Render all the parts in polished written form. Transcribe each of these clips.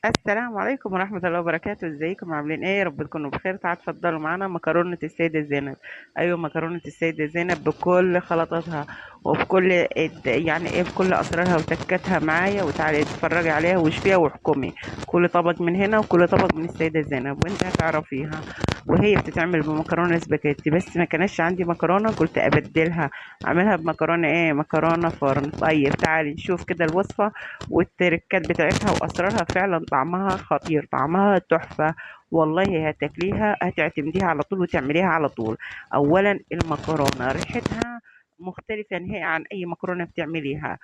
السلام عليكم ورحمة الله وبركاته. ازيكم عاملين ايه؟ يا رب تكونوا بخير. تعالوا اتفضلوا معانا مكرونة السيدة زينب. ايوه، مكرونة السيدة زينب بكل خلطاتها وبكل يعني ايه، بكل اسرارها وتكاتها معايا، وتعالي اتفرجي عليها وشفيها واحكمي. كل طبق من هنا وكل طبق من السيدة زينب وانت هتعرفيها. وهي بتتعمل بمكرونة سباكيتي، بس ما كانش عندي مكرونة قلت ابدلها اعملها بمكرونة ايه، مكرونة فرن. طيب تعالي نشوف كده الوصفة والتركات بتاعتها واسرارها. فعلا طعمها خطير، طعمها تحفة والله. هتاكليها هتعتمديها على طول وتعمليها على طول. اولا المكرونة ريحتها مختلفة نهائي عن اي مكرونة بتعمليها،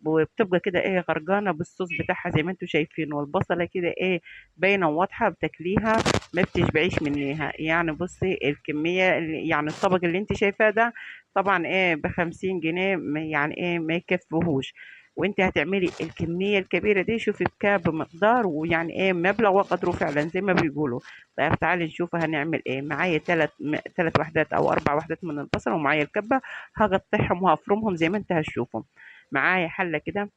وبتبقى كده ايه، غرقانة بالصوص بتاعها زي ما انتم شايفين، والبصلة كده ايه باينة وواضحة، بتاكليها ما بتشبعيش منيها. يعني بصي الكمية اللي يعني الطبق اللي انت شايفاه ده طبعا ايه ب50 جنيه، يعني ايه ما يكفيهوش، وانت هتعملي الكمية الكبيرة دي. شوفي بكام بمقدار ويعني ايه مبلغ وقدره فعلا زي ما بيقولوا. طيب تعالي نشوف هنعمل ايه. معايا تلات وحدات او 4 وحدات من البصل، ومعايا الكبة هقطعهم وهفرمهم زي ما انت هتشوفهم. معايا حلة كده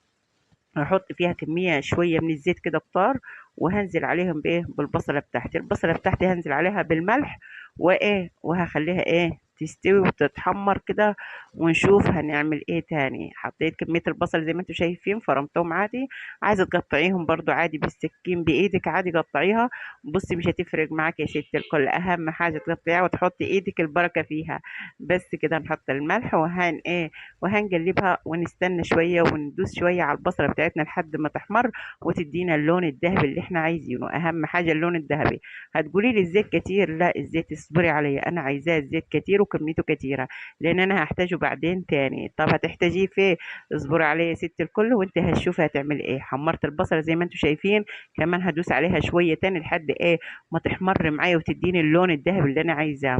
هحط فيها كمية شوية من الزيت كده كتار، وهنزل عليهم بايه، بالبصلة بتاعتي. البصلة بتاعتي هنزل عليها بالملح وايه، وهخليها ايه تستوي وتتحمر كده، ونشوف هنعمل ايه تاني. حطيت كمية البصل زي ما انتم شايفين، فرمتهم عادي. عايزة تقطعيهم برضو عادي بالسكين بايدك عادي قطعيها، بصي مش هتفرق معاك يا ست الكل. اهم حاجة تقطعيها وتحطي ايدك البركة فيها. بس كده نحط الملح وهن ايه، وهنقلبها ونستنى شوية وندوس شوية على البصلة بتاعتنا لحد ما تحمر وتدينا اللون الذهبي اللي احنا عايزينه. اهم حاجة اللون الذهبي. هتقولي لي الزيت كتير، لا الزيت اصبري عليا، انا عايزاه الزيت كتير وكميته كتيرة لان انا هحتاجه بعدين تاني. طب هتحتاجيه في، اصبري عليا يا ست الكل وانت هتشوفي هتعمل ايه. حمرت البصلة زي ما انتم شايفين، كمان هدوس عليها شوية تاني لحد ايه ما تحمر معايا وتديني اللون الذهبي اللي انا عايزاه.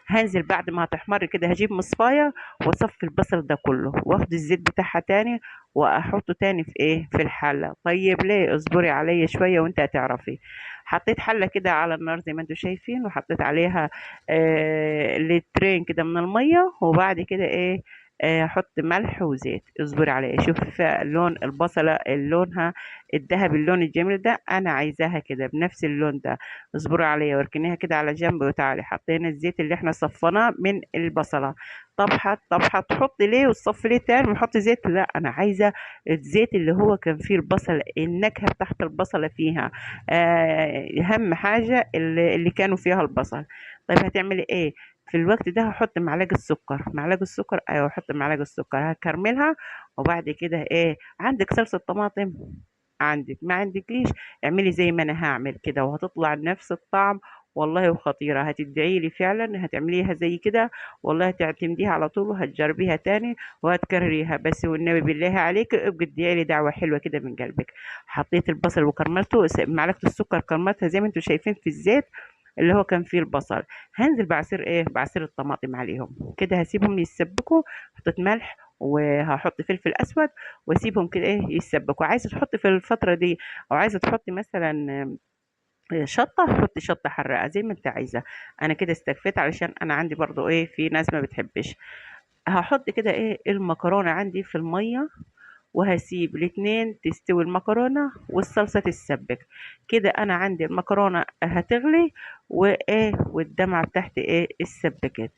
هنزل بعد ما هتحمر كده هجيب مصفاية واصفي البصل ده كله، واخد الزيت بتاعها تاني واحطه تاني في ايه، في الحلة. طيب ليه؟ اصبري عليا شوية وانت هتعرفي. حطيت حله كده على النار زي ما انتم شايفين، وحطيت عليها لترين كده من المية، وبعد كده ايه، احط ملح وزيت. اصبري عليا، شوف لون البصله لونها الذهبي، اللون الجميل ده انا عايزاها كده بنفس اللون ده. اصبري عليا واركنيها كده على جنب. وتعالي حطينا الزيت اللي احنا صفيناه من البصله. طب هتحطي ليه وتصفي ليه تاني وتحطي زيت؟ لا انا عايزه الزيت اللي هو كان فيه البصل، النكهة بتاعت البصله فيها، اهم حاجة اللي كانوا فيها البصل. طيب هتعملي ايه في الوقت ده؟ هحط معلقه سكر، معلقه سكر، ايوه هحط معلقه سكر، هكرملها. وبعد كده ايه، عندك صلصه طماطم؟ عندك؟ ما عندكيش؟ اعملي زي ما انا هعمل كده وهتطلع نفس الطعم والله، وخطيرة. هتدعي لي فعلا، هتعمليها زي كده والله، هتعتمديها على طول وهتجربيها تاني وهتكرريها. بس والنبي بالله عليك ابقي ادعي لي دعوه حلوة كده من قلبك. حطيت البصل وكرملته، معلقه السكر كرملتها زي ما انتم شايفين في الزيت اللي هو كان فيه البصل. هنزل بعصير ايه، بعصير الطماطم عليهم كده، هسيبهم يتسبكوا. حطيت ملح وهحط فلفل اسود واسيبهم كده ايه يتسبكوا. عايزه تحطي في الفترة دي او عايزه تحطي مثلا شطه، حطي شطه حراقه زي ما انت عايزه. انا كده استكفيت علشان انا عندي برضو ايه، في ناس ما بتحبش. هحط كده ايه المكرونه عندي في المية، وهسيب الاتنين تستوي المكرونه والصلصه تتسبك كده. انا عندي المكرونه هتغلي وايه، والدمعه بتاعتي ايه اتسبكت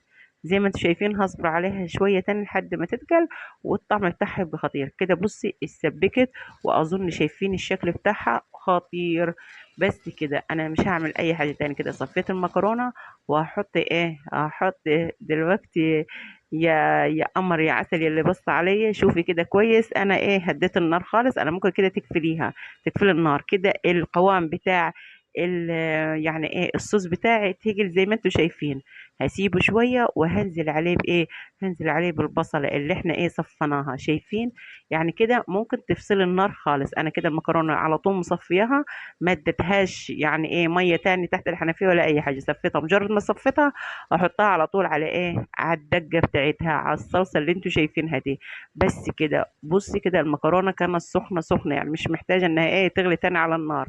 زي ما انتم شايفين. هصبر عليها شوية تاني لحد ما تتقل والطعم بتاعها يبقى خطير كده. بصي اتسبكت، واظن شايفين الشكل بتاعها خطير. بس كده انا مش هعمل اي حاجة تاني كده. صفيت المكرونه وهحط ايه، هحط دلوقتي يا قمر يا عسل يا اللي بص عليا. شوفي كده كويس، انا ايه هديت النار خالص. انا ممكن كده تكفليها، تكفلي النار كده. القوام بتاع يعني ايه الصوص بتاعي تهجل زي ما انتم شايفين. هسيبه شوية وهنزل عليه بايه، هنزل عليه بالبصله اللي احنا ايه صفيناها. شايفين يعني كده ممكن تفصلي النار خالص. انا كده المكرونه على طول مصفياها، ما اديتهاش يعني ايه مية تاني تحت الحنفية ولا اي حاجة. صفيتها، مجرد ما صفيتها احطها على طول على ايه، على الدقة بتاعتها، على الصلصه اللي انتوا شايفينها دي. بس كده. بصي كده المكرونه كانت سخنة سخنة، يعني مش محتاجه انها ايه تغلي تاني على النار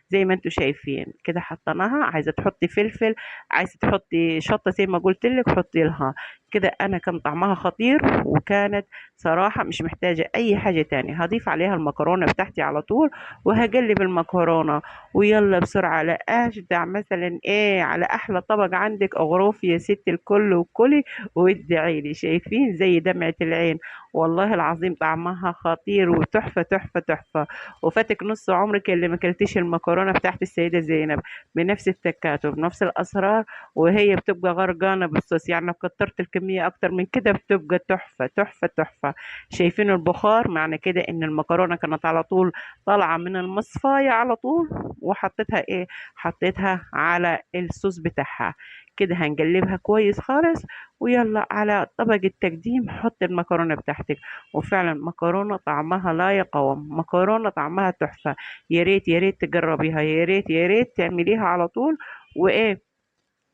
زي ما انتوا شايفين كده. حطيناها. عايزه تحطي فلفل، عايزه تحطي شطه زي ما قلت لك حطي لها كده انا كان طعمها خطير، وكانت صراحة مش محتاجة اي حاجة تاني. هضيف عليها المكرونة بتاعتي على طول، وهقلب المكرونة، ويلا بسرعة على اجدع مثلا ايه، على احلى طبق عندك، اغرفي يا ست الكل وكلي وادعي لي. شايفين زي دمعة العين، والله العظيم طعمها خطير وتحفة تحفة تحفة. وفاتك نص عمرك اللي ما كلتيش المكرونة بتاعت السيدة زينب بنفس التكات وبنفس الأسرار، وهي بتبقى غرقانة بالصوص. يعني لو كترت الكمية أكتر من كده بتبقى تحفة تحفة تحفة. شايفين البخار؟ معنى كده إن المكرونة كانت على طول طالعة من المصفاية على طول، وحطيتها إيه؟ حطيتها على الصوص بتاعها كده. هنقلبها كويس خالص، ويلا على طبق التقديم حط المكرونة بتاعتك. وفعلا مكرونة طعمها لا يقاوم، مكرونة طعمها تحفة. يا ريت يا ريت تجربيها، يا ريت يا ريت تعمليها على طول، وإيه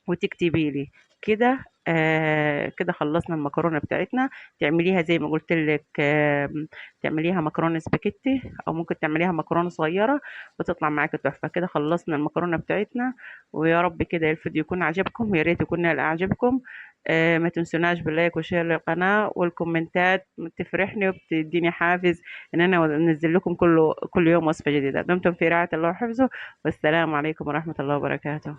وتكتبي لي كده. كده خلصنا المكرونه بتاعتنا. تعمليها زي ما قلت لك، تعمليها مكرونه سباكيتي، او ممكن تعمليها مكرونه صغيره، وتطلع معاكي تحفه. كده خلصنا المكرونه بتاعتنا، ويا رب كده الفيديو يكون عجبكم، ويا ريت يكون نال اعجبكم. ما تنسوناش بال like و share للقناه والكومنتات، بتفرحني وبتديني حافز ان انا انزل لكم كل يوم وصفه جديده. دمتم في رعايه الله وحفظه، والسلام عليكم ورحمه الله وبركاته.